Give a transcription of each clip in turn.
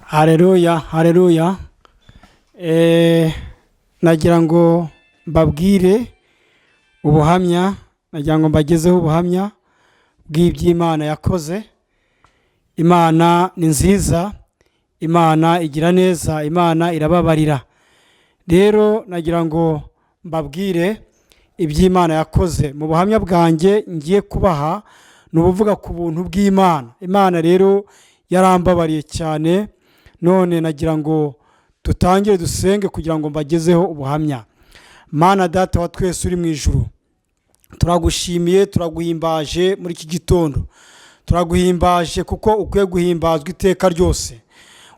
Hareruya, hareruya. Nagira ngo mbabwire ubuhamya, nagira ngo mbagezeho ubuhamya bw'iby'Imana yakoze. Imana ni nziza, Imana igira neza, Imana irababarira. Rero nagira ngo mbabwire iby'Imana yakoze. Mu buhamya bwanjye ngiye kubaha ni ubuvuga ku buntu bw'Imana. Imana rero yarambabariye cyane, none nagira ngo dutangire dusenge kugira ngo mbagezeho ubuhamya. Mana Data wa twese uri mu ijuru, turagushimiye, turaguhimbaje muri iki gitondo. Turaguhimbaje kuko ukwiye guhimbazwa iteka ryose.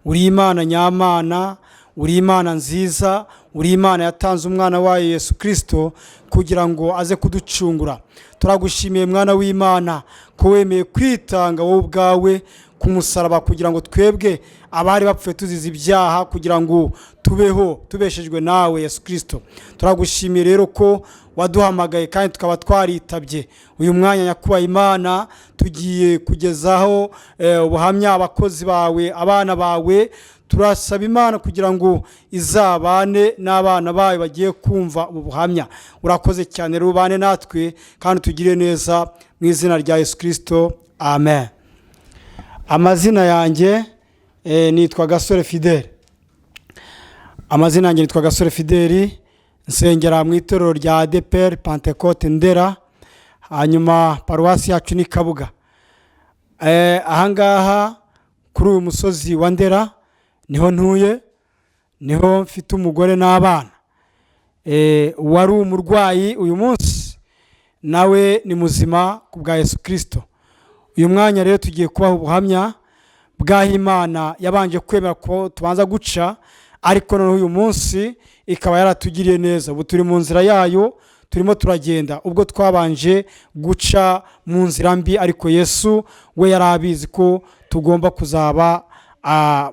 Uri Imana nyamana, uri Imana nziza, uri Imana yatanze umwana wayo Yesu Kirisito kugira ngo aze kuducungura. Turagushimiye Mwana w'Imana ko wemeye kwitanga wowe ubwawe ku musaraba kugira ngo twebwe abari bapfuye tuzize ibyaha, kugira ngo tubeho tubeshejwe nawe Yesu Kirisito. Turagushimiye rero ko waduhamagaye kandi tukaba twaritabye. Uyu mwanya, nyakubahwa Imana, tugiye kugezaho ubuhamya abakozi bawe, abana bawe. Turasaba Imana kugira ngo izabane n'abana bayo bagiye kumva ubu buhamya. Urakoze cyane rero, ubane natwe kandi tugire neza mu izina rya Yesu Kirisito, amen. Amazina yanjye nitwa Gasore Fidele. Amazina yanjye nitwa Gasore Fideli, nsengera mu itorero rya ADEPR Pentecote Ndera, hanyuma paruwasi yacu ni Kabuga. Ahangaha kuri uyu musozi wa Ndera niho ntuye, niho mfite umugore n'abana. Wari umurwayi uyu munsi nawe ni muzima ku bwa Yesu Kirisito. Uyu mwanya rero tugiye kubaha ubuhamya bw'aho Imana yabanje kwemera ko tubanza guca, ariko noneho uyu munsi ikaba yaratugiriye neza. Ubu turi mu nzira yayo, turimo turagenda, ubwo twabanje guca mu nzira mbi, ariko Yesu we yari abizi ko tugomba kuzaba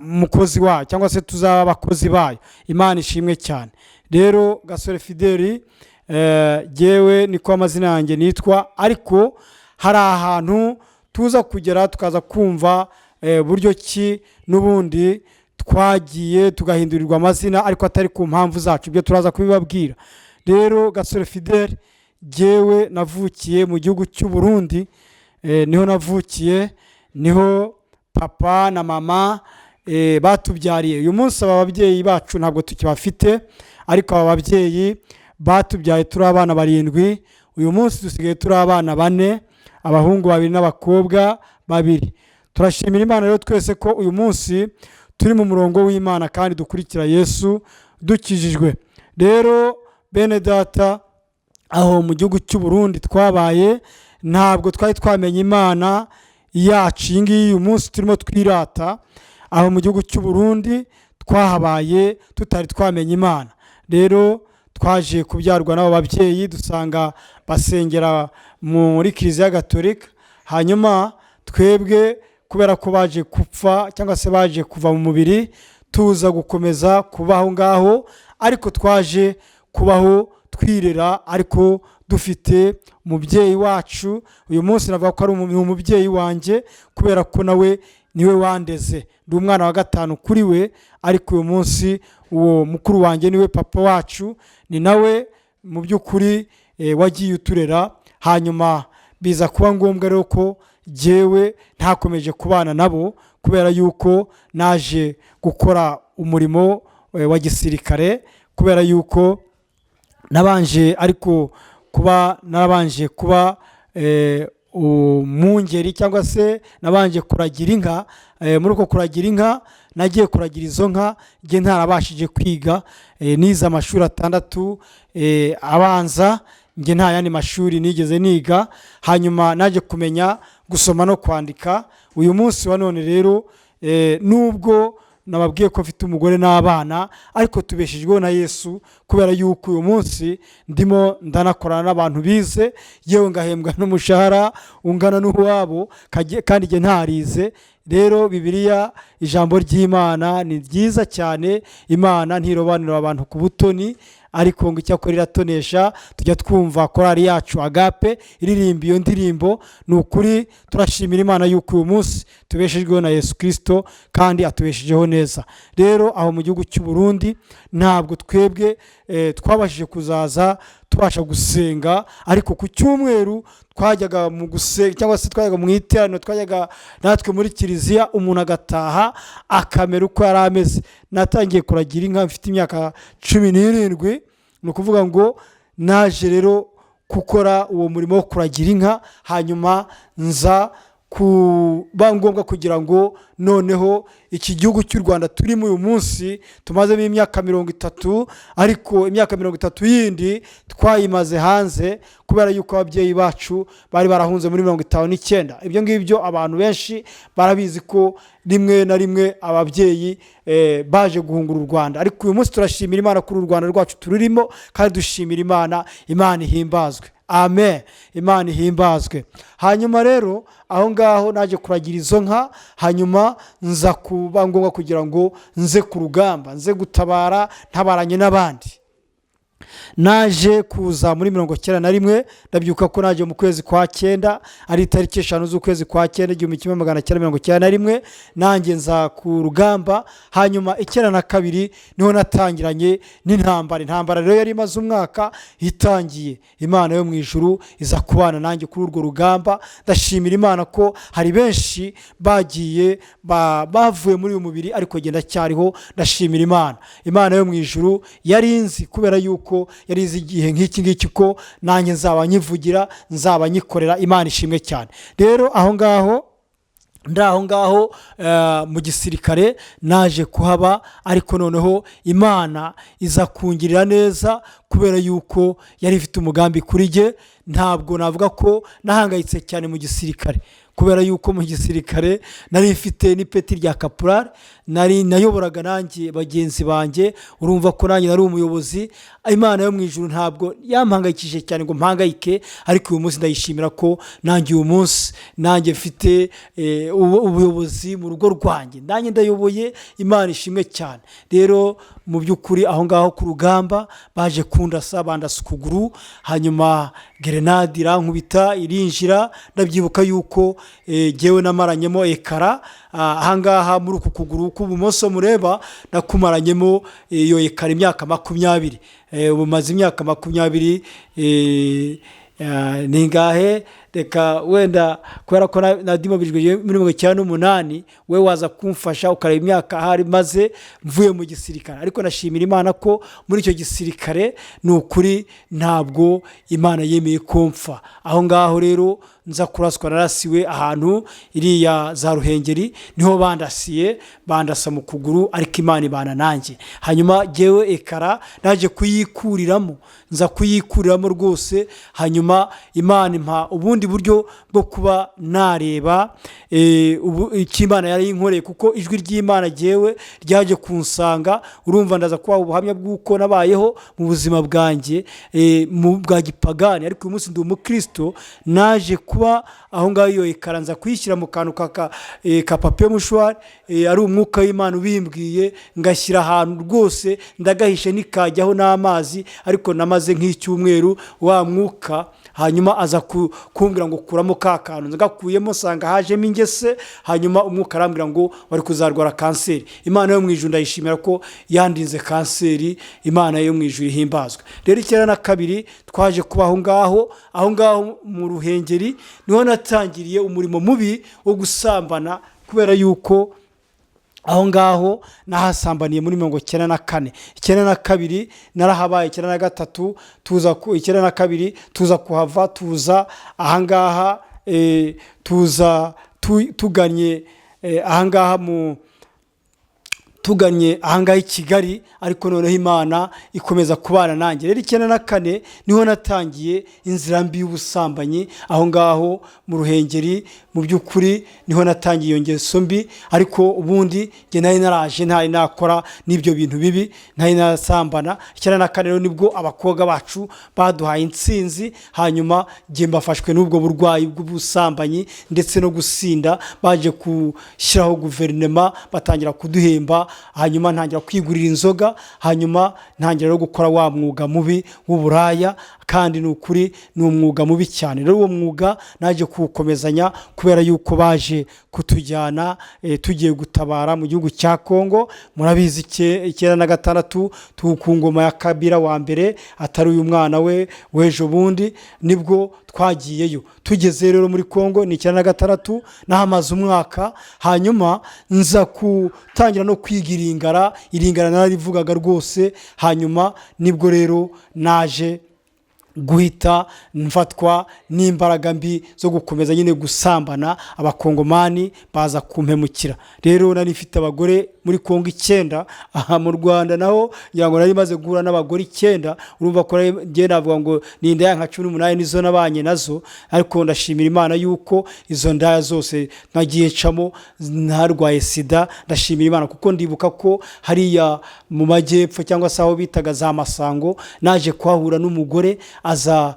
umukozi wayo cyangwa se tuzaba abakozi bayo. Imana ishimwe cyane. Rero Gasore Fideli jyewe niko amazina yanjye nitwa, ariko hari ahantu tuza kugera tukaza kumva buryo ki n'ubundi twagiye tugahindurirwa amazina, ariko atari ku mpamvu zacu. Ibyo turaza kubibabwira. Rero Gasore Fideli, jyewe navukiye mu gihugu cy'u Burundi, niho navukiye, niho papa na mama batubyariye. Uyu munsi aba babyeyi bacu ntabwo tukibafite, ariko aba babyeyi batubyaye turi abana barindwi. Uyu munsi dusigaye turi abana bane, abahungu babiri n'abakobwa babiri. Turashimira Imana rero twese ko uyu munsi turi mu murongo w'Imana kandi dukurikira Yesu dukijijwe. Rero bene data, aho mu gihugu cy'u Burundi twabaye ntabwo twari twamenya Imana yacu iyi ngiyi uyu munsi turimo twirata. Aho mu gihugu cy'u Burundi twahabaye tutari twamenya Imana. Rero twaje kubyarwa n'abo babyeyi, dusanga basengera muri Kiliziya Gatolika. Hanyuma twebwe kubera ko baje gupfa cyangwa se baje kuva mu mubiri, tuza gukomeza kubaho ngaho, ariko twaje kubaho twirera, ariko dufite umubyeyi wacu. Uyu munsi navuga ko ari umubyeyi wanjye kubera ko nawe niwe wandeze. Ndi umwana wa gatanu kuri we, ariko uyu munsi uwo mukuru wanjye niwe papa wacu, ni nawe mu by'ukuri wagiye uturera. Hanyuma biza kuba ngombwa rero ko jyewe ntakomeje kubana nabo kubera yuko naje gukora umurimo wa gisirikare, kubera yuko nabanje ariko kuba narabanje kuba umwungeri cyangwa se nabanje kuragira inka. Muri uko kuragira inka, nagiye kuragira izo nka njye ntarabashije kwiga. Nize amashuri atandatu abanza, njye nta yandi mashuri nigeze niga. Hanyuma naje kumenya gusoma no kwandika. Uyu munsi wa none rero, nubwo nababwiye ko mfite umugore n'abana, ariko tubeshejweho na Yesu, kubera yuko uyu munsi ndimo ndanakorana n'abantu bize, yewe ngahembwa n'umushahara ungana n'uwabo, kandi njye ntarize. Rero Bibiliya, ijambo ry'Imana ni ryiza cyane. Imana ntirobanura abantu ku butoni, ariko ngo icyakora iratonesha. Tujya twumva korali yacu Agape iririmba iyo ndirimbo. Ni ukuri turashimira Imana yuko uyu munsi tubeshejweho na Yesu Kirisito kandi atubeshejeho neza. Rero aho mu gihugu cy'u Burundi ntabwo twebwe twabashije kuzaza tubasha gusenga, ariko ku cyumweru twajyaga mu gusenga cyangwa se twajyaga mu iteraniro, twajyaga natwe muri kiliziya, umuntu agataha akamera uko yari ameze. Natangiye kuragira inka mfite imyaka 17. Ni ukuvuga ngo naje rero gukora uwo murimo wo kuragira inka, hanyuma nza kuba ngombwa kugira ngo noneho iki gihugu cy'u Rwanda turimo uyu munsi tumazemo imyaka 30, ariko imyaka 30 yindi twayimaze hanze kubera yuko ababyeyi bacu bari barahunze muri 59. Ibyo ngibyo abantu benshi barabizi ko rimwe na rimwe ababyeyi baje guhungura u Rwanda. Ariko uyu munsi turashimira Imana kuri u Rwanda rwacu tururimo, kandi dushimira Imana. Imana ihimbazwe, amen. Imana ihimbazwe. Hanyuma rero aho ngaho naje kuragira izo nka, hanyuma nza kuba ngombwa kugira ngo nze ku rugamba, nze gutabara ntabaranye n'abandi. Naje kuza muri 91. Ndabyuka ko naje mu kwezi kwa cyenda, ari itariki 5 z'ukwezi kwa cyenda, 1991, nanjye nza ku rugamba. Hanyuma 92 niho natangiranye n'intambara. Intambara rero yari imaze umwaka itangiye. Imana yo mu ijuru iza kubana nanjye kuri urwo rugamba. Ndashimira Imana ko hari benshi bagiye bavuye muri uyu mubiri, ariko genda cyariho. Ndashimira Imana. Imana yo mu ijuru yari inzi, kubera yuko yari izi igihe nk'iki ngiki ko nanjye nzaba nyivugira, nzaba nyikorera. Imana ishimwe cyane. Rero aho ngaho ndi aho ngaho mu gisirikare naje kuhaba, ariko noneho Imana iza kungirira neza kubera yuko yari ifite umugambi kuri jye. Ntabwo navuga ko nahangayitse cyane mu gisirikare, kubera yuko mu gisirikare nari mfite n'ipeti rya kapurari, nari nayoboraga nanjye bagenzi banjye. Urumva ko nanjye nari umuyobozi. Imana yo mu ijuru ntabwo yampangayikishije cyane ngo mpangayike, ariko uyu munsi ndayishimira ko nanjye uyu munsi nanjye mfite ubuyobozi mu rugo rwanjye, nanjye ndayoboye. Imana ishimwe cyane. Rero mu by'ukuri aho ngaho ku rugamba baje kundasa, bandasa ukuguru, hanyuma gerenade irankubita irinjira. Ndabyibuka yuko jyewe namaranyemo ekara ahangaha muri uku kuguru k'ubumoso mureba, nakumaranyemo iyo ekara imyaka 20. Ubu maze imyaka 20 ni ngahe? Reka wenda kubera ko nadimobijwe muri 98, we waza kumfasha ukareba imyaka ahari maze mvuye mu gisirikare. Ariko nashimira Imana ko muri icyo gisirikare ni ukuri ntabwo Imana yemeye ko mpfa. Aho ngaho rero nza kuraswa, narasiwe ahantu iriya za Ruhengeri, niho bandasiye, bandasa mu kuguru, ariko Imana ibana nanjye. Hanyuma jyewe ekara naje kuyikuriramo, nza kuyikuriramo rwose. Hanyuma Imana impa ubundi buryo bwo kuba nareba icyo Imana yari inkoreye, kuko ijwi ry'Imana jyewe ryaje kunsanga. Urumva ndaza kubaha ubuhamya bw'uko nabayeho mu buzima bwanjye bwa gipagani, ariko uyu munsi ndi umukristo. Naje kuba aho ngaho iyo ekara nza kuyishyira mu kantu ka papier mouchoir, ari umwuka w'Imana ubimbwiye, ngashyira ahantu rwose ndagahishe ntikajyaho n'amazi. Ariko namaze nk'icyumweru wa mwuka, hanyuma aza kumbwira ngo kuramo ka kantu. Ngakuyemo nsanga hajemo ingese, hanyuma umwuka arambwira ngo wari kuzarwara kanseri. Imana yo mu ijuru ndayishimira ko yandinze kanseri. Imana yo mu ijuru ihimbazwe. Rero 92 twaje kuba aho ngaho, aho ngaho mu Ruhengeri niho natangiriye umurimo mubi wo gusambana, kubera yuko aho ngaho nahasambaniye muri 94. 92 narahabaye, 93 tuza ku 92 tuza kuhava, tuza ahangaha, tuza tuganye ahangaha mu Tuganye ahangaha i Kigali, ariko noneho Imana ikomeza kubana nanjye. Rero 94 niho natangiye inzira mbi y'ubusambanyi aho ngaho mu Ruhengeri. Mu by'ukuri niho natangiye iyo ngeso mbi, ariko ubundi njye nari naraje, ntari nakora n'ibyo bintu bibi, ntari narasambana. 94 rero nibwo abakobwa bacu baduhaye intsinzi, hanyuma njye mbafashwe n'ubwo burwayi bw'ubusambanyi ndetse no gusinda. Baje gushyiraho guverinoma, batangira kuduhemba, hanyuma ntangira kwigurira inzoga, hanyuma ntangira no gukora wa mwuga mubi w'uburaya. Kandi ni ukuri ni umwuga mubi cyane. Rero uwo mwuga naje kuwukomezanya kubera yuko baje kutujyana tugiye gutabara mu gihugu cya Kongo. Murabizi, 96 ku ngoma ya Kabila wa mbere, atari uyu mwana we w'ejo bundi, nibwo twagiyeyo. Tugeze rero muri Kongo ni 96, nahamaze umwaka, hanyuma nza gutangira no kwiga iringara. Iringara nararivugaga rwose. Hanyuma nibwo rero naje guhita mfatwa n'imbaraga mbi zo gukomeza nyine gusambana. Abakongomani baza kumpemukira. Rero nari mfite abagore muri Kongo 9. Aha mu Rwanda naho ngira ngo nari maze guhura n'abagore 9. Urumva ko njye navuga ngo ni indaya nka 18 nizo nabanye nazo, ariko ndashimira Imana yuko izo ndaya zose nagiye ncamo ntarwaye sida. Ndashimira Imana kuko ndibuka ko hariya mu majyepfo, cyangwa se aho bitaga za Masango, naje kuhahura n'umugore, aza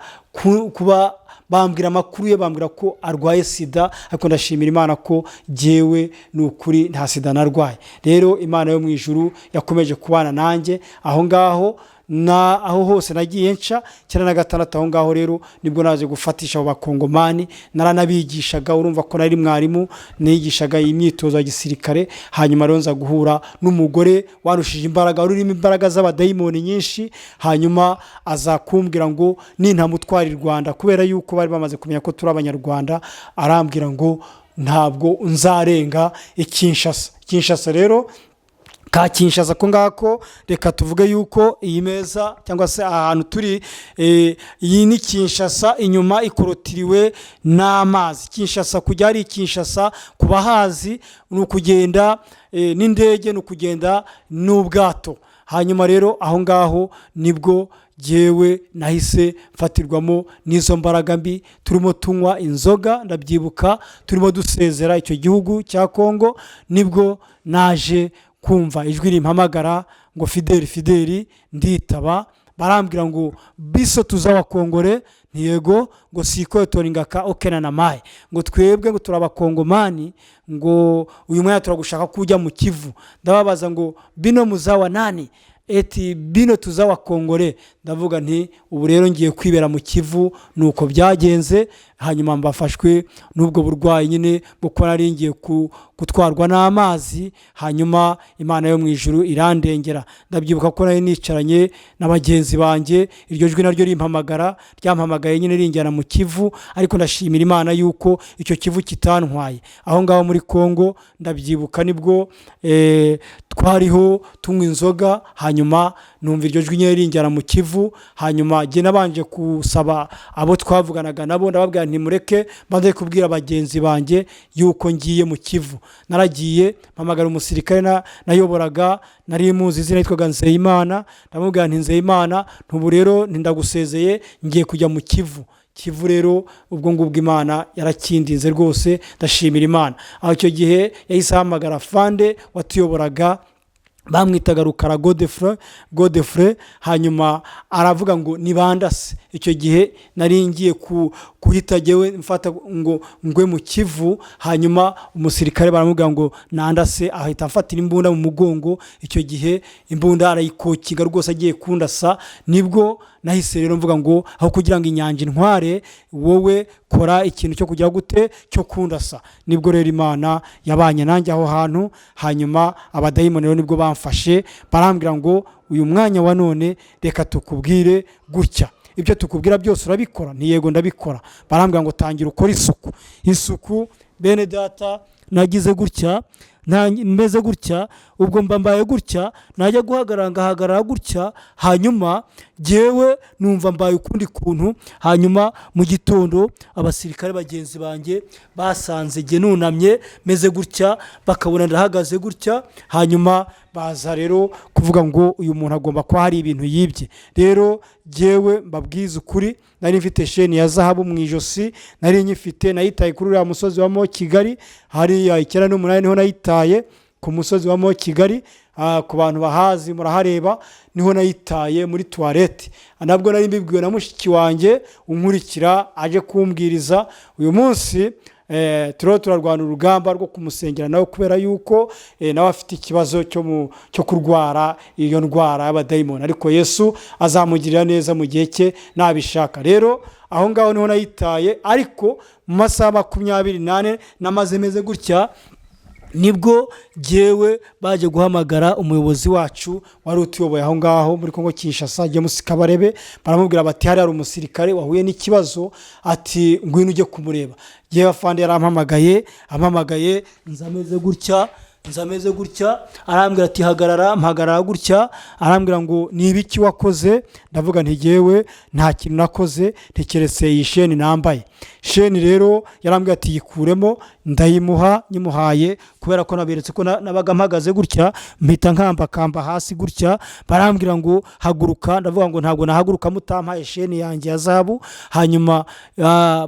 kuba bambwira amakuru ye, bambwira ko arwaye sida, ariko ndashimira Imana ko jyewe ni ukuri nta sida narwaye. Rero Imana yo mu ijuru yakomeje kubana nanjye aho ngaho na aho hose nagiye nca. 96 aho ngaho rero nibwo naje gufatisha abo Bakongomani. Naranabigishaga, urumva ko nari mwarimu, nigishaga imyitozo ya gisirikare. Hanyuma rero nza guhura n'umugore warushije imbaraga, wari urimo imbaraga z'abadayimoni nyinshi. Hanyuma aza kumbwira ngo nintamutwara i Rwanda, kubera yuko bari bamaze kumenya ko turi Abanyarwanda, arambwira ngo ntabwo nzarenga i Kinshasa. Kinshasa rero, ka Kinshasa ko ngako, reka tuvuge yuko iyi meza cyangwa se ahantu turi, iyi ni Kinshasa, inyuma ikorotiriwe n'amazi. Kinshasa, kujya hari Kinshasa ku bahazi, ni ukugenda n'indege, ni ukugenda n'ubwato. Hanyuma rero aho ngaho nibwo jyewe nahise mfatirwamo n'izo mbaraga mbi, turimo tunywa inzoga. Ndabyibuka turimo dusezera icyo gihugu cya Kongo, nibwo naje kumva ijwi rimpamagara ngo: "Fideli, Fideli." Nditaba. Barambwira ngo: "Biso tuz'Abakongore?" Ntiyego. Ngo: "Sikoyo toringaka okena na mayi," ngo twebwe ngo turi Abakongomani, ngo uyu mwanya turagushaka ko ujya mu Kivu. Ndababaza ngo: "Bino muzawa nani?" Eti: "Bino tuz'Abakongore." Ndavuga nti: "Ubu rero ngiye kwibera mu Kivu." Nuko byagenze. Hanyuma mbafashwe n'ubwo burwayi nyine bwo kuba nari ngiye gutwarwa n'amazi, hanyuma Imana yo mu ijuru irandengera. Ndabyibuka ko nari nicaranye na bagenzi banjye, iryo jwi naryo rimpamagara, ryampamagaye nyine rinjyana mu Kivu, ariko ndashimira Imana yuko icyo Kivu kitantwaye. Aho ngaho muri Kongo, ndabyibuka nibwo twariho tunywa inzoga, hanyuma numva iryo jwi nyine rinjyana mu Kivu. Hanyuma jye nabanje gusaba abo twavuganaga nabo, ndababwira nti: "Mureke mbanze kubwira bagenzi banjye yuko ngiye mu Kivu." Naragiye mpamagara umusirikare nayoboraga, nari muzi izina, yitwaga Nzeyimana. Ndamubwira nti: "Nzeyimana, ntubu rero ndagusezeye, ngiye kujya mu Kivu." Kivu rero ubwo ngubwo Imana yarakindinze rwose, ndashimira Imana. Aho icyo gihe yahise ahamagara fande watuyoboraga, bamwitaga Rukara Godefre. Hanyuma aravuga ngo nibandase. Icyo gihe nari ngiye guhita jyewe mfata ngo ngwe mu Kivu. Hanyuma umusirikare baramubwira ngo nandase, ahita amfatira imbunda mu mugongo. Icyo gihe imbunda arayikokinga rwose, agiye kundasa. Nibwo nahise rero mvuga ngo: "Aho kugira ngo inyanja intware, wowe kora ikintu cyo kujya gute, cyo kundasa." Nibwo rero Imana yabanye nanjye aho hantu. Hanyuma abadayimoni rero nibwo bamfashe, barambwira ngo: "Uyu mwanya wa none reka tukubwire gutya, ibyo tukubwira byose urabikora?" Ntiyego, ndabikora. Barambwira ngo: "Tangira ukore isuku." Isuku, bene data, nagize gutya, meze gutya. Ubwo mba mbaye gutya, najya guhagarara ngahagarara gutya. Hanyuma jyewe numva mbaye ukundi kuntu. Hanyuma mu gitondo abasirikare bagenzi banjye basanze jye nunamye meze gutya, bakabona ndahagaze gutya. Hanyuma baza rero kuvuga ngo uyu muntu agomba kuba hari ibintu yibye. Rero jyewe mbabwiza ukuri, nari mfite sheni ya zahabu mu ijosi, nari nyifite, nayitaye kuri uriya musozi wa Mo Kigali hariya 98, niho nayitaye ku musozi wa Mo Kigali. Ku bantu bahazi murahareba, niho nayitaye muri tuwarete. Nabwo nari mbibwiwe na mushiki wanjye unkurikira aje kumbwiriza uyu munsi. Turiho turarwana urugamba rwo kumusengera nawe, kubera yuko nawe afite ikibazo cyo kurwara iyo ndwara y'abadayimoni, ariko Yesu azamugirira neza mu gihe cye nabishaka. Rero aho ngaho niho nayitaye, ariko mu masaha 24 namaze meze gutya, nibwo jyewe baje guhamagara umuyobozi wacu wari utuyoboye aho ngaho muri Kongo Kinshasa, James Kabarebe. Baramubwira bati hari umusirikare wahuye n'ikibazo, ati ngwino ujye kumureba. Jyewe afande yarampamagaye, ampamagaye nza ameze gutya, nza ameze gutya. Arambwira ati hagarara, mpagarara gutya. Arambwira ngo ni ibiki wakoze? Ndavuga nti jyewe nta kintu nakoze, ntekeretse iyi sheni nambaye. Sheni rero yarambwira ati yikuremo, ndayimuha. Nyimuhaye, kubera ko naberetse ko nabaga mpagaze gutya, mpita nkambakamba hasi gutya. Barambwira ngo haguruka, ndavuga ngo ntabwo nahaguruka mutampaye sheni yanjye ya zahabu. Hanyuma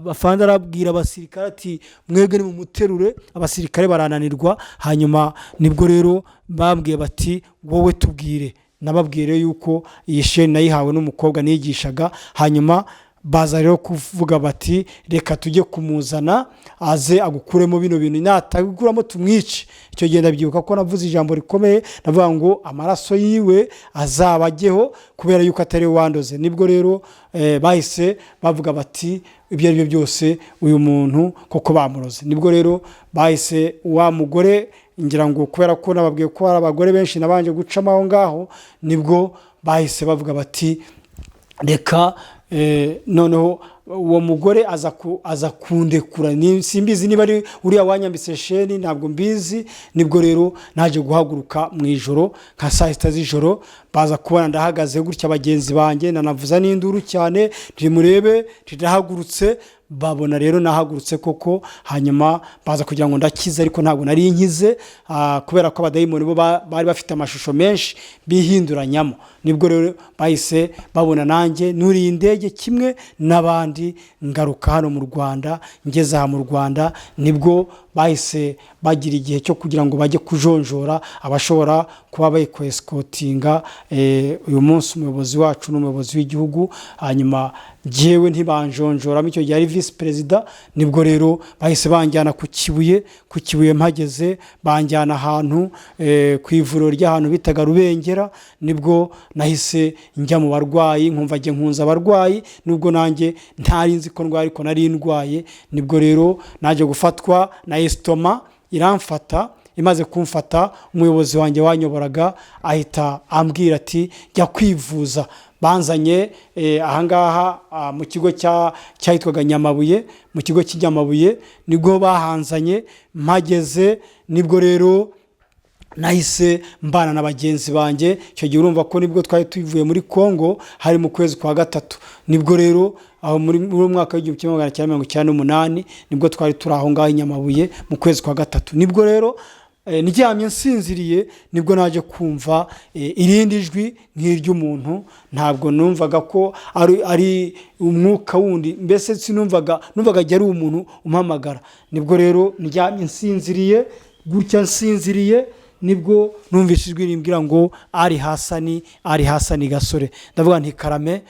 afande arabwira abasirikare ati mwebwe nimumuterure. Abasirikare barananirwa. Hanyuma nibwo rero bambwiye bati wowe tubwire. Nababwire yuko iyi sheni nayihawe n'umukobwa nigishaga. Hanyuma baza rero kuvuga bati reka tujye kumuzana aze agukuremo bino bintu, natabikuramo tumwice. Icyo gihe ndabyibuka ko navuze ijambo rikomeye, ndavuga ngo amaraso yiwe azabajyeho kubera yuko atari we wandoze. Nibwo rero bahise bavuga bati ibyo ari byo byose uyu muntu koko bamuroze. Nibwo rero bahise wa mugore, ngira ngo kubera ko nababwiye ko hari abagore benshi nabanje gucamo aho ngaho, nibwo bahise bavuga bati reka noneho uwo mugore aza kundekura. Simbizi niba ari uriya wanyambitse sheni, ntabwo mbizi. Nibwo rero naje guhaguruka mu ijoro nka saa sita z'ijoro, baza kubona ndahagaze gutya bagenzi banjye, nanavuza n'induru cyane ntimurebe ndahagurutse. Babona rero nahagurutse koko. Hanyuma baza kugira ngo ndakize, ariko ntabwo nari nkize, kubera ko abadayimoni bo bari bafite amashusho menshi bihinduranyamo. Nibwo rero bahise babona nanjye nuriye indege kimwe n'abandi, ngaruka hano mu Rwanda. Ngeze aha mu Rwanda nibwo bahise bagira igihe cyo kugira ngo bajye kujonjora abashobora kuba bayikwesikotinga uyu munsi umuyobozi wacu n'umuyobozi w'igihugu. Hanyuma jyewe ntibanjonjoramo, icyo gihe ari visi perezida. Nibwo rero bahise banjyana ku Kibuye. Ku Kibuye mpageze banjyana ahantu ku ivuriro ry'ahantu bitaga Rubengera. Nibwo nahise njya mu barwayi, nkumva njye nkunze abarwayi, nubwo nanjye ntari nzi ko ndwaye, ariko nari ndwaye. Nibwo rero naje gufatwa na esitoma iramfata. Imaze kumfata, umuyobozi wanjye wanyoboraga ahita ambwira ati jya kwivuza. Banzanye ahangaha mu kigo cyahitwaga Nyamabuye, mu kigo cy'inyamabuye nibwo bahanzanye. Mpageze nibwo rero nahise mbana na bagenzi banjye. Icyo gihe urumva ko nibwo twari tuvuye muri Kongo, hari mu kwezi kwa gatatu. Nibwo rero aho muri uwo mwaka w'1998 nibwo twari turi aho ngaho i Nyamabuye mu kwezi kwa gatatu. Nibwo rero ndyamye nsinziriye, nibwo naje kumva irindi jwi nk'iry'umuntu. Ntabwo numvaga ko ari umwuka wundi, mbese sinumvaga, numvaga ari umuntu umpamagara. Nibwo rero ndyamye nsinziriye gutya, nsinziriye, nibwo numvise ijwi rimbwira ngo ari Hasani, ari Hasani Gasore. Ndavuga nti karame.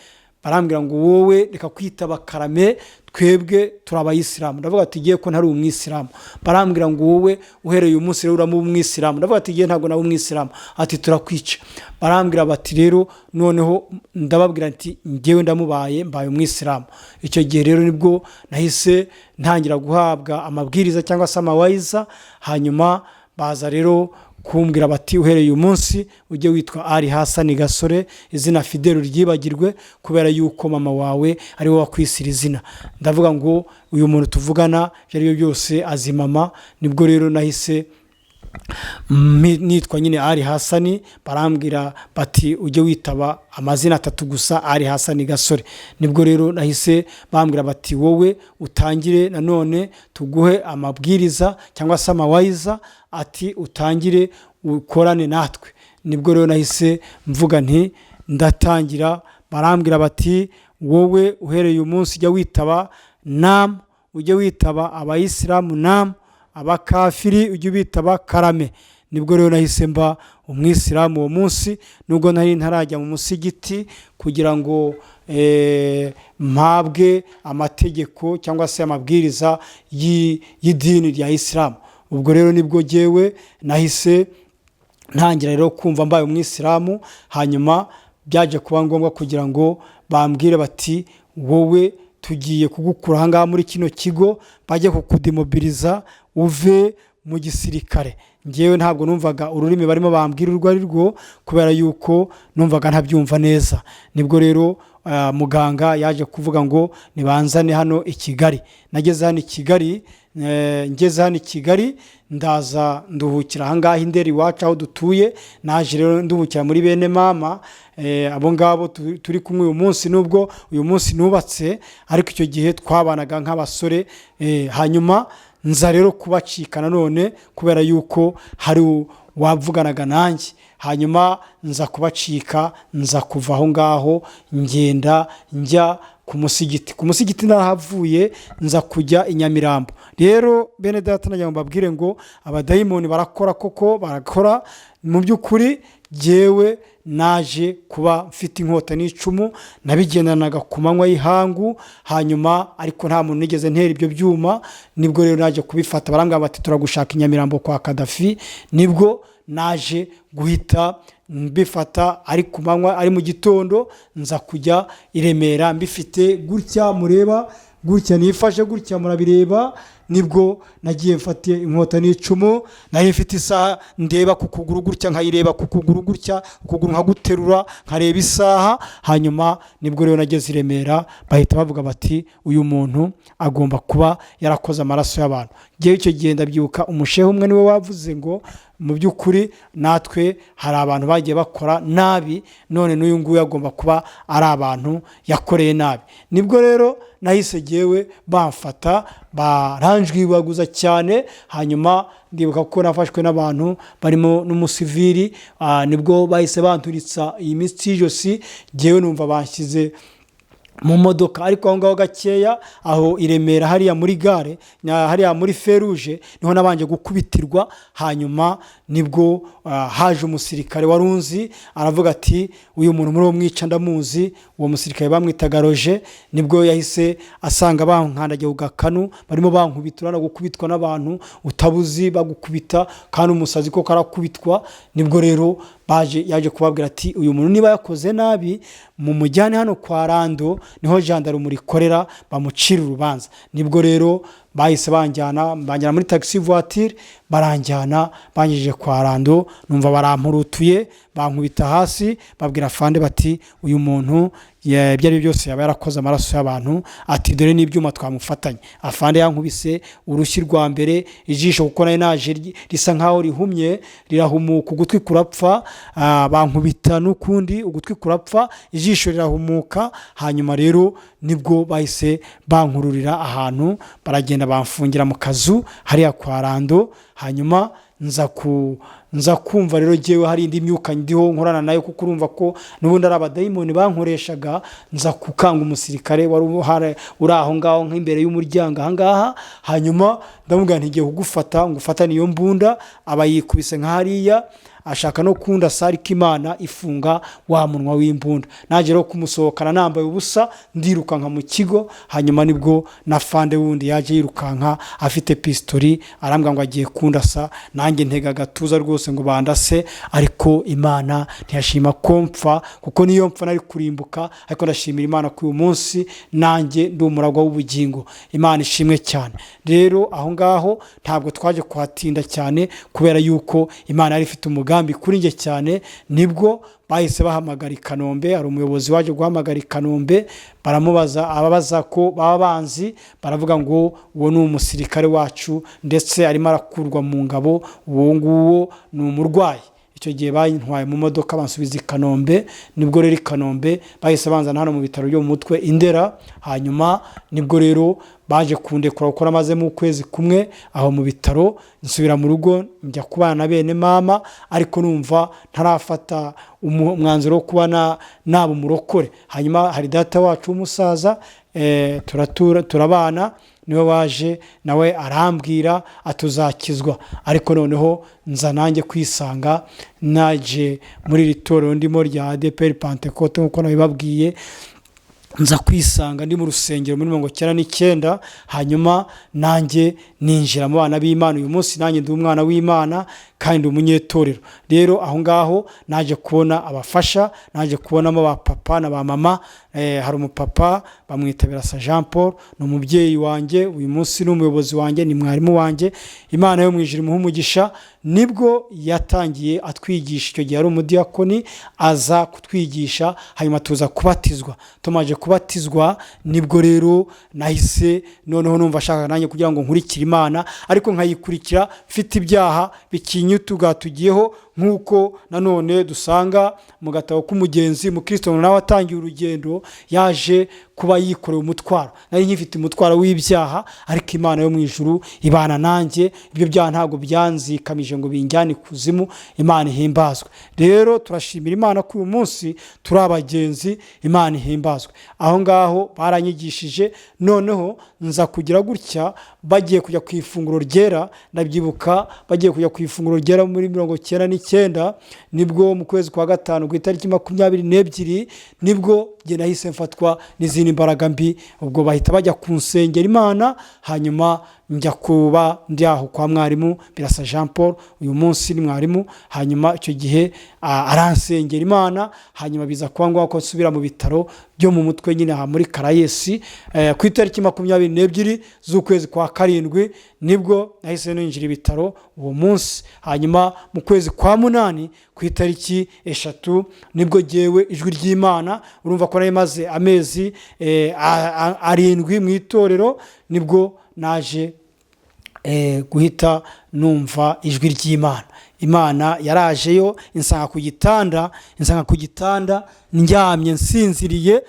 Barambwira ngo wowe reka kwitaba karame, twebwe turi abayisilamu. Ndavuga ati ngiye ko ntari umwisilamu. Barambwira ngo wowe uhereye uyu munsi rero uraba umwisilamu. Ndavuga ati ngiye ntabwo naba umwisilamu. Ati turakwica. Barambwira bati rero noneho, ndababwira nti ngewe ndamubaye, mbaye umwisilamu. Icyo gihe rero nibwo nahise ntangira guhabwa amabwiriza cyangwa se amawayiza. Hanyuma baza rero kumbwira bati uhereye uyu munsi ujye witwa Ari Hasani Gasore, izina Fidel ryibagirwe, kubera yuko mama wawe ari we wakwisira izina. Ndavuga ngo uyu muntu tuvugana ibyo ari byo byose azi mama. Nibwo rero nahise Nitwa nyine Ali Hasani. Barambwira bati ujye witaba amazina atatu gusa, Ali Hasani Gasore. Nibwo rero nahise bambwira bati wowe utangire nanone tuguhe amabwiriza cyangwa se amawayiza, ati utangire ukorane natwe. Nibwo rero nahise mvuga nti ndatangira. Barambwira bati wowe uhereye uyu munsi ujya witaba namu, ujye witaba abayisilamu namu, abakafiri ujye ubitaba karame. Nibwo rero nahise mba umwisilamu uwo munsi, nubwo nari ntarajya mu musigiti kugira ngo mpabwe amategeko cyangwa se amabwiriza y'idini rya isilamu. Ubwo rero nibwo jyewe nahise ntangira rero kumva mbaye umwisilamu. Hanyuma byaje kuba ngombwa kugira ngo bambwire bati wowe tugiye kugukura aha ngaha muri kino kigo, bajye kukudimobiriza uve mu gisirikare. Njyewe ntabwo numvaga ururimi barimo bambwira urwo ari rwo, kubera yuko numvaga ntabyumva neza. Nibwo rero muganga yaje kuvuga ngo nibanzane hano i Kigali. Nageze hano i Kigali, ngeze hano i Kigali ndaza nduhukira aha ngaha i Ndera iwacu aho dutuye. Naje rero nduhukira muri bene mama, abo ngabo turi kumwe uyu munsi, nubwo uyu munsi nubatse, ariko icyo gihe twabanaga nk'abasore. Hanyuma nza rero kubacika nanone kubera yuko hari wavuganaga nanjye. Hanyuma nza kubacika, nza kuva aho ngaho ngenda njya ku musigiti. Ku musigiti narahavuye nza kujya i Nyamirambo. Rero bene data, nagira ngo mbabwire ngo abadayimoni barakora koko, barakora. Mu by'ukuri jyewe naje kuba mfite inkota n'icumu, nabigendanaga ku manywa y'ihangu, hanyuma ariko nta muntu nigeze ntera ibyo byuma. Nibwo rero naje kubifata, barambwira bati turagushaka i Nyamirambo kwa Kadafi. Nibwo naje guhita mbifata ari ku manywa, ari mu gitondo, nza kujya i Remera mbifite gutya, mureba gutya, nifashe gutya murabireba. Nibwo nagiye mfate inkota n'icumu, nari mfite isaha ndeba ku kuguru gutya, nkayireba ku kuguru gutya, ukuguru nkaguterura nkareba isaha. Hanyuma nibwo rero nageze i Remera, bahita bavuga bati uyu muntu agomba kuba yarakoze amaraso y'abantu. Ngewe icyo gihe ndabyibuka umushehe umwe niwe wavuze ngo mu by'ukuri natwe hari abantu bagiye bakora nabi, none n'uyu nguyu agomba kuba ari abantu yakoreye nabi. Nibwo rero nahise jyewe bamfata, baranjwibaguza cyane. Hanyuma ndibuka ko nafashwe n'abantu barimo n'umusivili, nibwo bahise banturitsa iyi mitsi y'ijosi. Jyewe numva banshyize mu modoka, ariko aho ngaho gakeya aho i Remera hariya muri gare, hariya muri feruje niho nabanje gukubitirwa. Hanyuma nibwo haje umusirikare wari unzi, aravuga ati uyu muntu muri uwo mwica ndamuzi. Uwo musirikare bamwitaga Roger. Nibwo yahise asanga bankandagiye ku gakanu, barimo bankubita, urabona gukubitwa n'abantu utabuzi bagukubita, kandi umusazi koko arakubitwa. Nibwo rero yaje kubabwira ati uyu muntu niba yakoze nabi mumujyane hano kwa Rando, niho jandarumuri ikorera, bamucira urubanza. Nibwo rero bahise banjyana muri taxi voiture, baranjyana bangejeje kwa Rando, numva barampurutuye, bankubita hasi, babwira afande bati uyu muntu ibyo ari byo byose yaba yarakoze amaraso y'abantu, ati dore n'ibyuma twamufatanye. Afande yankubise urushyi rwa mbere, ijisho kuko nari naje risa nkaho rihumye rirahumuka, ugutwi kurapfa, bankubita n'ukundi ugutwi kurapfa, ijisho rirahumuka. Hanyuma rero nibwo bahise bankururira ahantu, baragenda bamfungira mu kazu hariya kwa Rando. Hanyuma nza kumva rero jyewe hari indi myuka ndiho nkorana nayo, kuko urumva ko n'ubundi ari abadayimoni bankoreshaga. Nza gukanga umusirikare wari uri aho ngaho nk'imbere y'umuryango aha ngaha. Hanyuma ndamubwira nti ngiye kugufata ngufatane iyo mbunda, aba yikubise nka hariya ashaka no kundasa, ariko Imana ifunga wa munwa w'imbunda. Naje rero kumusohokana nambaye ubusa, ndirukanka mu kigo. Hanyuma nibwo na fande wundi yaje yirukanka afite pistori, arambwira ngo agiye kundasa, nanjye ntega agatuza rwose ngo bandase, ariko Imana ntiyashima ko mpfa, kuko niyo mpfa nari kurimbuka. Ariko ndashimira Imana ko uyu munsi nanjye ndi umuragwa w'ubugingo. Imana ishimwe cyane. Rero aho ngaho ntabwo twaje kuhatinda cyane, kubera yuko Imana yari ifite umugambi. umugambi kuri njye cyane. Nibwo bahise bahamagara i Kanombe. Hari umuyobozi waje guhamagara i Kanombe, baramubaza, ababaza ko baba banzi, baravuga ngo uwo ni umusirikare wacu, ndetse arimo arakurwa mu ngabo, uwo nguwo ni umurwayi. Icyo gihe bantwaye mu modoka bansubiza i Kanombe. Nibwo rero i Kanombe bahise banzana hano mu bitaro byo mu mutwe i Ndera. Hanyuma nibwo rero baje kundekura, kuko namazemo ukwezi kumwe aho mu bitaro. Nsubira mu rugo, njya kubana na bene mama, ariko numva ntarafata umwanzuro wo kuba naba umurokore. Hanyuma hari data wacu w'umusaza, turatura, turabana, niwe waje nawe arambwira atuzakizwa. Ariko noneho nza nanjye kwisanga naje muri iri torero ndimo rya ADEPR Pentecote. Nk'uko nabibabwiye, nza kwisanga ndi mu rusengero muri 99. Hanyuma nanjye ninjira mu bana b'Imana. Uyu munsi nanjye ndi umwana w'Imana kandi ndi umunyetorero. Rero aho ngaho naje kubona abafasha, naje kubonamo ba papa na ba mama. Hari umupapa bamwita Birasa Jean Paul, ni umubyeyi wanjye, uyu munsi ni umuyobozi wanjye, ni mwarimu wanjye. Imana yo mu ijuru imuhe umugisha. Nibwo yatangiye atwigisha, icyo gihe ari umudiyakoni, aza kutwigisha, hanyuma tuza kubatizwa. Tumaze kubatizwa, nibwo rero nahise noneho numva ashaka nanjye kugira ngo nkurikire Imana, ariko nkayikurikira mfite ibyaha bikinyutugatugiyeho. Nk'uko nanone dusanga mu gatabo k'umugenzi, mukristo nawe atangiye urugendo yaje kuba yikoreye umutwaro. Nari nkifite umutwaro w'ibyaha, ariko Imana yo mu ijuru ibana nanjye. Ibyo byaha ntabwo byanzikamije ngo binjyane ikuzimu. Imana ihimbazwe. Rero turashimira Imana ko uyu munsi turi abagenzi. Imana ihimbazwe. Aho ngaho baranyigishije, noneho nza kugira gutya bagiye kujya ku ifunguro ryera. Ndabyibuka, bagiye kujya ku ifunguro ryera muri 99, nibwo mu kwezi kwa gatanu ku itariki 22, nibwo njye nahise mfatwa n'izindi mbaraga mbi. Ubwo bahita bajya kunsengera Imana, hanyuma njya kuba ndi aho kwa mwarimu Birasa Jean Paul, uyu munsi ni mwarimu. Hanyuma icyo gihe aransengera Imana, hanyuma biza kuba ngombwa ko nsubira mu bitaro byo mu mutwe nyine aha muri Karayesi. Ku itariki 22 z'ukwezi kwa karindwi nibwo nahise ninjira ibitaro uwo munsi. Hanyuma mu kwezi kwa munani ku itariki 3 nibwo jyewe ijwi ry'Imana, urumva ko nari maze amezi 7 mu itorero, nibwo naje guhita numva ijwi ry'Imana. Imana yarajeyo insanga ku gitanda, insanga ku gitanda ndyamye nsinziriye.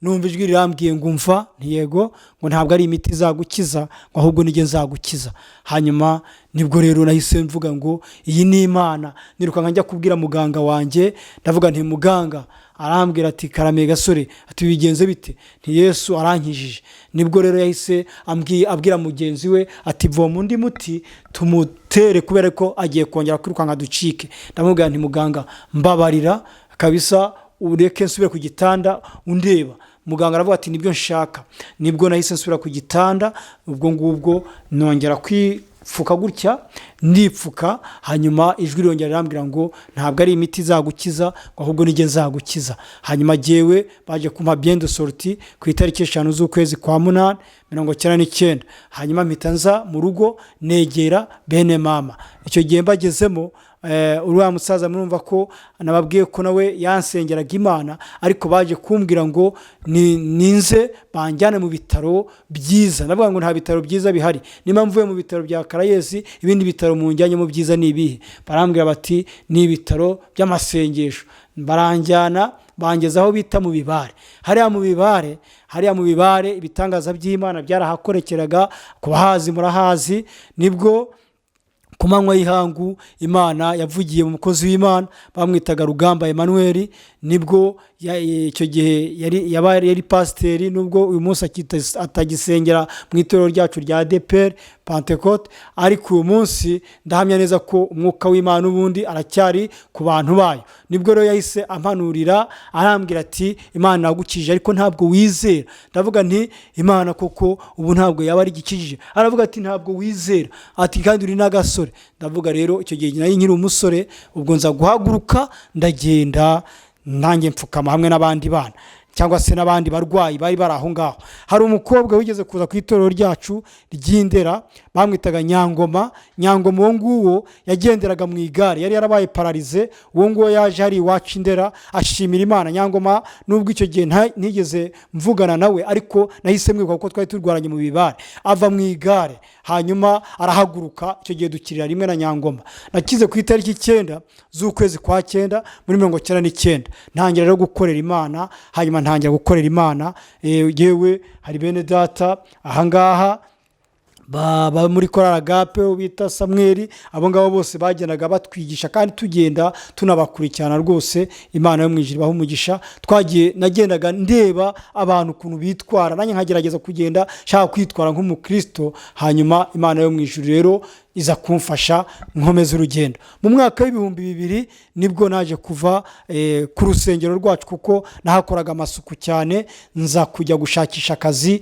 Numva ijwi rirambwiye ngo umva, ntiyego, ngo ntabwo ari imiti izagukiza, ngo ahubwo nijye nzagukiza. Hanyuma nibwo rero nahise mvuga ngo iyi ni Imana. Nirukanka njya kubwira muganga wanjye, ndavuga nti muganga. Arambwira ati karame gasore, ati bigenze bite? Nti Yesu arankijije. Nibwo rero yahise abwira mugenzi we ati voma undi muti tumutere, kubera ko agiye kongera kwirukanka ducike. Ndamubwira nti muganga, mbabarira kabisa, ureke nsubire ku gitanda undeba. Muganga aravuga ati nibyo nshaka. Nibwo nahise nsubira ku gitanda, ubwo ngubwo nongera kwipfuka gutya, ndipfuka. Hanyuma ijwi rirongera rirambwira ngo ntabwo ari imiti izagukiza, ngo ahubwo nijye nzagukiza. Hanyuma jyewe baje kumpa bien de sortie ku itariki 5 z'ukwezi kwa munani 99. Hanyuma mpita nza mu rugo, negera bene mama. Icyo gihe mbagezemo, uriya musaza murumva ko nababwiye ko nawe yansengeraga Imana, ariko baje kumbwira ngo ninze banjyane mu bitaro byiza. Ndavuga ngo nta bitaro byiza bihari, niba mvuye mu bitaro bya Karayesi, ibindi bitaro munjyanye mu byiza ni ibihe? Barambwira bati ni ibitaro by'amasengesho. Baranjyana, bangeza aho bita mu Bibare. Hariya mu Bibare, hariya mu Bibare ibitangaza by'Imana byarahakorekeraga, ku bahazi murahazi. Nibwo ku manywa y'ihangu Imana yavugiye mu mukozi w'Imana bamwitaga Rugamba Emmanuel. Nibwo icyo gihe yari pasiteri, nubwo uyu munsi atagisengera mu itorero ryacu rya ADEPR Pentecote, ariko uyu munsi ndahamya neza ko umwuka w'Imana ubundi aracyari ku bantu bayo. Nibwo rero yahise ampanurira, arambwira ati Imana yagukijije ariko ntabwo wizera. Ndavuga nti Imana koko ubu ntabwo yaba ari igikijije? Aravuga ati ntabwo wizera, ati kandi uri n'agasore. Ndavuga rero icyo gihe nari nkiri umusore. Ubwo nza guhaguruka ndagenda, nanjye mfukama hamwe n'abandi bana. cyangwa se n'abandi barwayi bari bari aho ngaho. Hari umukobwa wigeze kuza ku itorero ryacu ry'Indera, bamwitaga Nyangoma. Nyangoma uwo nguwo yagenderaga mu igare, yari yarabaye pararize. Uwo nguwo yaje hari iwacu Indera ashimira Imana. Nyangoma, nubwo icyo gihe ntigeze mvugana nawe, ariko nahise mwibuka kuko twari turwaranye mu bibare. Ava mu igare hanyuma arahaguruka. Icyo gihe dukirira rimwe na Nyangoma. Nakize ku itariki 9 z'ukwezi kwa 9 muri 99, ntangira rero gukorera Imana. Hanyuma ntangira gukorera Imana. Yewe, hari bene data ahangaha ba muri korali Agape bita Samweri. Abo ngabo bose bagendaga batwigisha kandi tugenda tunabakurikirana rwose. Imana yo mu ijuru ibaha umugisha. Twagiye, nagendaga ndeba abantu ukuntu bitwara, nanjye nkagerageza kugenda nshaka kwitwara nk'umukristo. Hanyuma Imana yo mu ijuru rero iza kumfasha, nkomeza urugendo. Mu mwaka w'2000 nibwo naje kuva ku rusengero rwacu, kuko nahakoraga amasuku cyane, nza kujya gushakisha akazi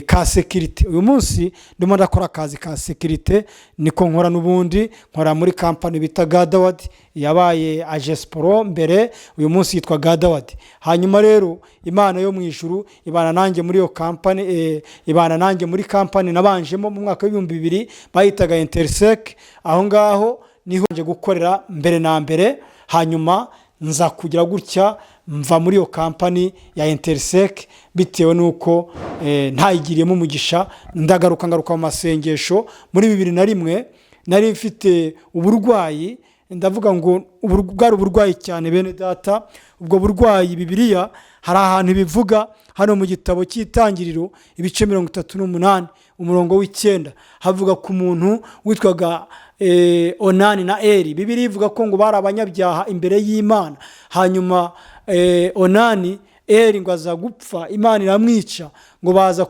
ka sécurité. Uyu munsi ndimo ndakora akazi ka sécurité, niko nkora n'ubundi. Nkora muri kampani bita Gadawadi, yabaye Ajesiporo mbere, uyu munsi yitwa Gadawadi. Hanyuma rero Imana yo mu ijuru ibana nanjye muri iyo kampani, ibana nanjye muri kampani nabanjemo mu mwaka w'2000, bayitaga Interiseke. Aho ngaho niho nje gukorera mbere na mbere. Hanyuma nza kugira gutya mva muri iyo kampani ya Interiseke bitewe n'uko ntayigiriyemo umugisha. Ndagaruka, ngaruka mu masengesho. Muri 2001 nari mfite uburwayi, ndavuga ngo bwari uburwayi cyane, bene data. Ubwo burwayi, Bibiliya hari ahantu ibivuga, hano mu gitabo cy'Itangiriro, ibice 38, umurongo w'9, havuga ku muntu witwaga Onani na Eri. Bibiliya ivuga ko ngo bari abanyabyaha imbere y'Imana. Hanyuma Onani, Eri ngo aza gupfa, Imana iramwica, ngo baza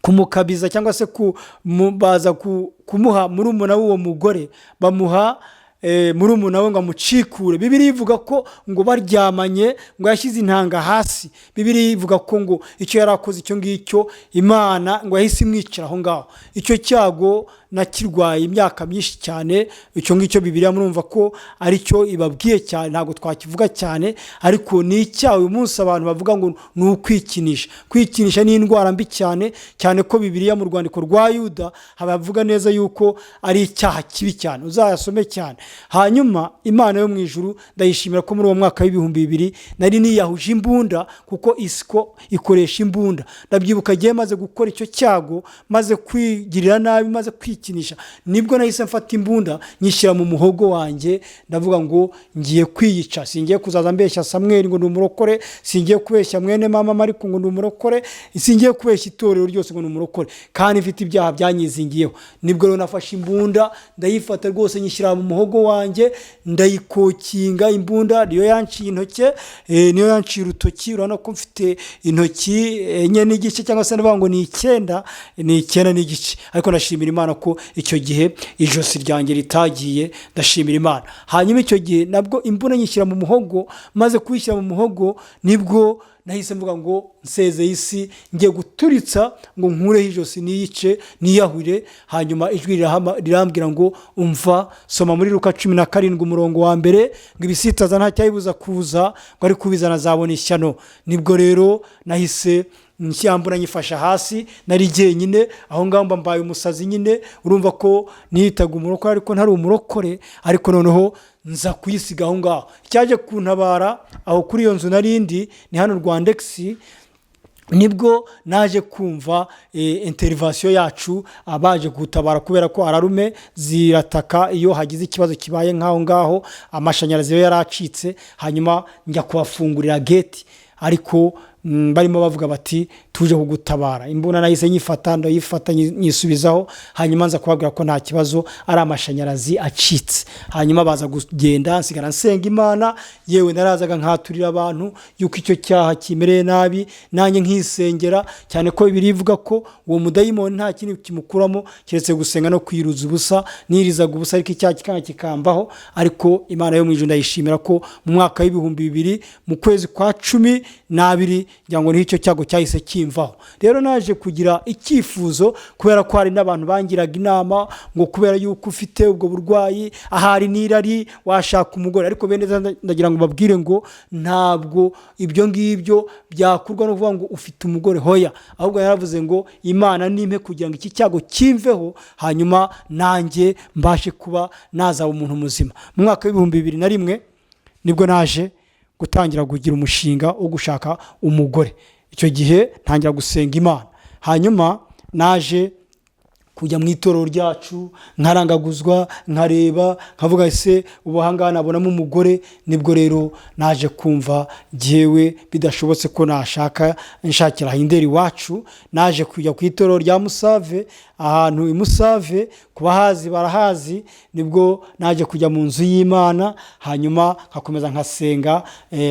kumukabiza cyangwa se baza kumuha murumuna w'uwo mugore, bamuha murumuna we ngo amucikure. Bibiliya ivuga ko ngo baryamanye ngo yashyize intanga hasi. Bibiliya ivuga ko ngo icyo yari akoze icyo ngicyo, Imana ngo yahise imwicira aho ngaho. Icyo cyago nakirwaye imyaka myinshi cyane. Icyo ngicyo Bibiliya murumva ko aricyo ibabwiye cyane, ntabwo twakivuga cyane, ariko ni icyaha uyu munsi abantu bavuga ngo ni ukwikinisha. Kwikinisha ni indwara mbi cyane cyane, ko Bibiliya mu rwandiko rwa Yuda habavuga neza yuko ari icyaha kibi cyane, uzayasome cyane. Hanyuma Imana yo mu ijuru ndayishimira ko muri uwo mwaka w'2000 nari niyahuje imbunda, kuko isiko ikoresha imbunda. Ndabyibuka agiye maze gukora icyo cyago, maze kwigirira nabi, maze kwikinisha, nibwo nahise mfata imbunda nyishyira mu muhogo wanjye. Ndavuga ngo ngiye kwiyica, singiye kuzaza mbeshya Samweri ngo ni umurokore, singiye kubeshya mwene mama Mariko ngo ni umurokore, singiye kubeshya itorero ryose ngo ni umurokore kandi mfite ibyaha byanyizingiyeho. Nibwo rero nafashe imbunda, ndayifata rwose, nyishyira mu muhogo wanjye, ndayikokinga. Imbunda niyo yanciye intoki, niyo yanciye urutoki. Urabona ko mfite intoki 4 n'igice, cyangwa se ndavuga ngo ni 9, ni 9 n'igice. Ariko ndashimira Imana ko icyo gihe ijosi ryanjye ritagiye, ndashimira Imana. Hanyuma icyo gihe nabwo imbunda nyishyira mu muhogo. Maze kuyishyira mu muhogo, nibwo nahise mvuga ngo nsezeye isi, ngiye guturitsa ngo nkureho ijosi niyice, niyahure. Hanyuma ijwi rirambwira ngo umva, soma muri Luka 17 umurongo wa 1, ngo ibisitaza nta cyayibuza kuza, ngo ariko ubizana azabona ishyano. Nibwo rero nahise nshyambura, nyifasha hasi, nari jyenyine aho ngaho, mba mbaye umusazi nyine. Urumva ko niyitaga umurokore ariko ntari umurokore. Ariko noneho nza kuyisiga aho ngaho. Icyaje kuntabara aho kuri iyo nzu narindi ni hano Rwandegisi, nibwo naje kumva intervention yacu, abaje gutabara, kubera ko alarme zirataka iyo hagize ikibazo kibaye nk'aho ngaho. Amashanyarazi yo yaracitse. Hanyuma njya kubafungurira gate, ariko barimo bavuga bati tuje kugutabara. Imbunda nahise nyifata, ndayifata, nyisubizaho. Hanyuma nza kubabwira ko nta kibazo, ari amashanyarazi acitse. Hanyuma baza kugenda, nsigara nsenga Imana. Yewe, narazaga nkaturira abantu yuko icyo cyaha kimereye nabi, nanjye nkisengera cyane, ko Bibiliya ivuga ko uwo mudayimoni nta kindi kimukuramo keretse gusenga no kwiruza ubusa. Nirizaga ubusa, ariko icyaha kikanga kikambaho. Ariko Imana yo mu ijuru ndayishimira ko mu mwaka w'2000, mu kwezi kwa 12, ngira ngo niho icyo cyago cyahise kimvaho. bimvaho. Rero naje kugira icyifuzo, kubera ko hari n'abantu bangiraga inama ngo kubera yuko ufite ubwo burwayi, ahari n'irari, washaka umugore. Ariko bene data, ndagira ngo babwire ngo ntabwo ibyo ngibyo byakurwa no kuvuga ngo ufite umugore. Hoya, ahubwo yaravuze ngo Imana nimpe kugira ngo iki cyago kimveho, hanyuma nanjye mbashe kuba nazaba umuntu muzima. Mu mwaka w'2001 nibwo naje gutangira kugira umushinga wo gushaka umugore. Icyo gihe ntangira gusenga Imana. Hanyuma naje kujya mu itorero ryacu, nkarangaguzwa, nkareba, nkavuga: "Ese ubu ahangaha nabonamo umugore?" Nibwo rero naje kumva jyewe bidashobotse ko nashaka nshakira hindera iwacu. Naje kujya ku itorero rya Musave, ahantu i Musave, ku bahazi barahazi. Nibwo naje kujya mu nzu y'Imana, hanyuma nkakomeza nkasenga.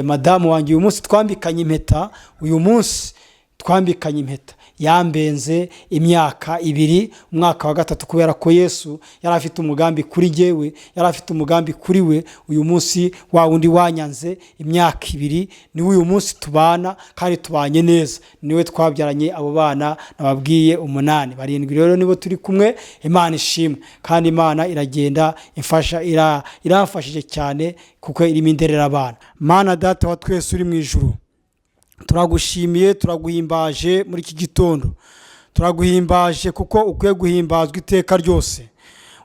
Madamu wanjye uyu munsi twambikanye impeta, uyu munsi twambikanye impeta, yambenze imyaka 2, umwaka wa gatatu, kubera ko Yesu yari afite umugambi kuri jyewe, yari afite umugambi kuri we. Uyu munsi wa wundi wanyanze imyaka 2 niwe uyu munsi tubana, kandi tubanye neza. Niwe twabyaranye abo bana nababwiye 8, 7 rero nibo turi kumwe. Imana ishimwe, kandi Imana iragenda imfasha, iramfashije cyane kuko irimo inderera abana. Mana Data wa twese uri mu ijuru, turagushimiye, turaguhimbaje muri iki gitondo. Turaguhimbaje kuko ukwiye guhimbazwa iteka ryose.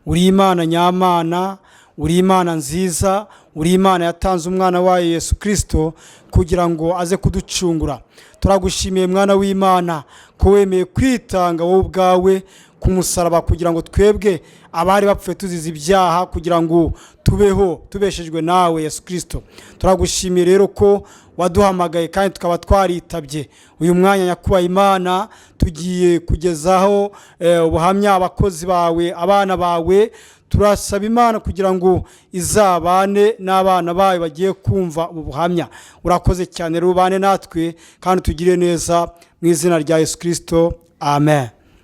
Uri Imana nyamana, uri Imana nziza, uri Imana yatanze umwana wayo Yesu Kirisito kugira ngo aze kuducungura. Turagushimiye, mwana w'Imana, ko wemeye kwitanga wowe ubwawe ku musaraba kugira ngo twebwe abari bapfuye tuzize ibyaha, kugira ngo tubeho tubeshejwe nawe Yesu Kirisito. Turagushimiye rero ko waduhamagaye kandi tukaba twaritabye. Uyu mwanya, nyakubahwa Imana, tugiye kugezaho ubuhamya abakozi bawe, abana bawe. Turasaba Imana kugira ngo izabane n'abana bayo bagiye kumva ubu buhamya. Urakoze cyane rero, ubane natwe kandi tugire neza mu izina rya Yesu Kirisito, amen.